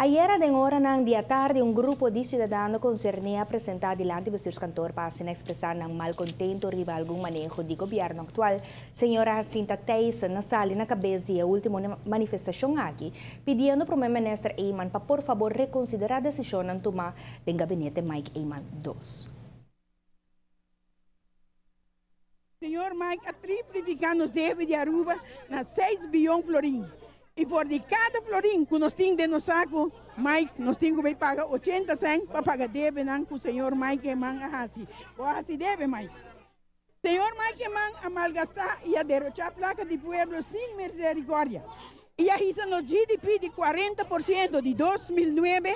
Ayera den oranan di atardi un grupo di ciudadano concerni a presenta dilanti Bestuurskantoor pa asina expresa nan malcontento riba algun maneho di gobierno actual. Señora Jacinta Thijssen a sali na cabes di e ultimo manifestacion aki, pidiendo Prome Minister Eman pa por fabor reconsidera decisionnan tuma den Gabinete Mike Eman dos. Señor Mike a triplifica nos debe di Aruba na seis biyon florin. Y for di cada florin cu nos tin den nos saco, Mike, nos tin cu bay paga ochenta cent pa paga debenan cu señor Mike Eman a haci. Bo a haci debe, Mike. Señor Mike Eman a malgasta y a derocha placa di pueblo sin misericordia y a hisa nos GDP di 40% di 2009,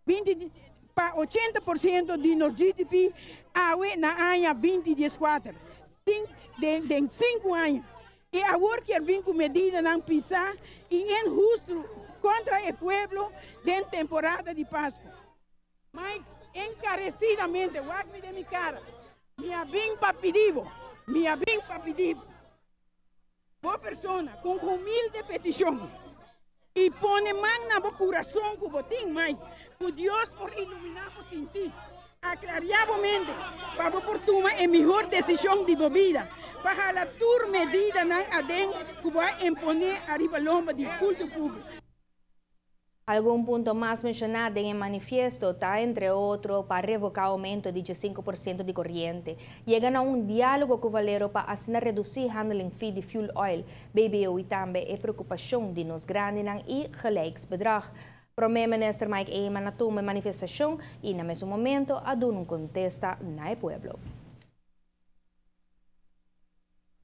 20 Pa 80% di nos GDP awe na aña 2014, den den sinku aña. I awor kier bin ku medidanan pisá i inhustu kontra e pueblo den temporada di Pasku. Mike, enkaresidamente wak mi den mi kara, mi a bin pa pidi bo, mi a bin pa pidi bo. Bo persona ku un humilde petishon i pone man na bo kurason ku bo tin mai ku Dios por iluminá bo sintí, aklariá bo mente pa bo por tuma e mihor desishon di bo bida pa hala tur medidanan aden ku bo a imponé ariba lomba di kulto públiko. Algun punto mas menshoná den e manifiesto ta, entre otro, pa revoká oumento di 15% di koriente, yega na un diálogo ku Valero pa asina redusí handling fee di fuel oil, BBO i tambe e preokupashon di nos grandinan i gelijksbedrag. Prome Minister Mike Eman a tuma e manifestashon i na mesun momento a duna un kontesta na e pueblo.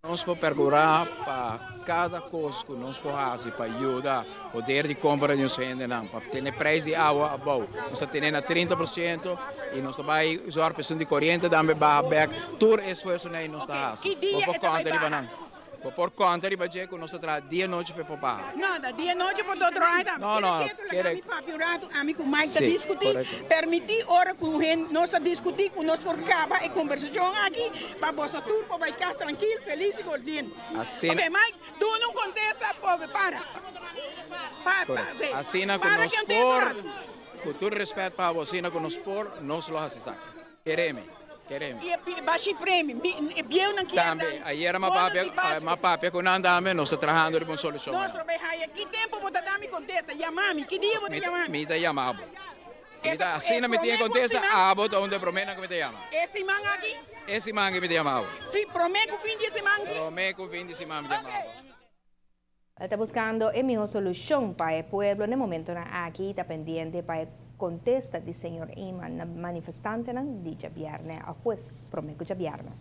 Nos por percura pa cada cos cu nos por haci pa yuda poder di compra di nos hendenan, pa tene prijs di awa abou. Nos ta tene na 30% y nos ta bay zorg pa esun di coriente tambe baha bek. Tur e esfuerzonan ey nos ta haci. Bo por conta riba nan. Bo por conta riba dje cu nos ta traha dia y nochi pa e por baha. No, ta dia y nochi por ta otro aña tambe. No, no, Keda ketu, laga kere. mi papia un ratu, ami cu Mike ta Sí, discuti. correcto. Permiti ora cu hen nos ta discuti cu nos por caba e conversacion aki pa boso tur por bay cas trankil, felis y contento. Asina. Ok, Mike, duna un contesta, pobe, para. Pa, pa, Correcto. ok. Asina cu Para nos ki un tempo por, rato. cu tur respet pa bo, asina cu nos por, nos lo haci esaki. Keremi, keremi. I e bashi premi, mi, e bieunan kier Tambe, dan ayera m'a bono papia, di Pasku. m'a papia ku nan tambe, nos ta trahando riba un solushon Nos ayá. lo bai haya. Ki tempu bo ta da mi kontesta? Yama mi. Ki dia bo ta Mi ta, yama mi? mi ta yama bo. E Mi ta, ta, e asina mi tin e promé ku kontesta, siman? abo ta un di e proménan ku mi ta yama. E siman aki? E siman aki mi ta yama abo. Fi, promé ku fin di e siman aki? Promé ku fin di siman mi ta yama Oké. abo. El ta buscando e miho solucion pa e pueblo n'e momentonan aki y ta pendiente pa e contesta di señor Eman na manifestantenan di djabierne of pues prome cu djabierne.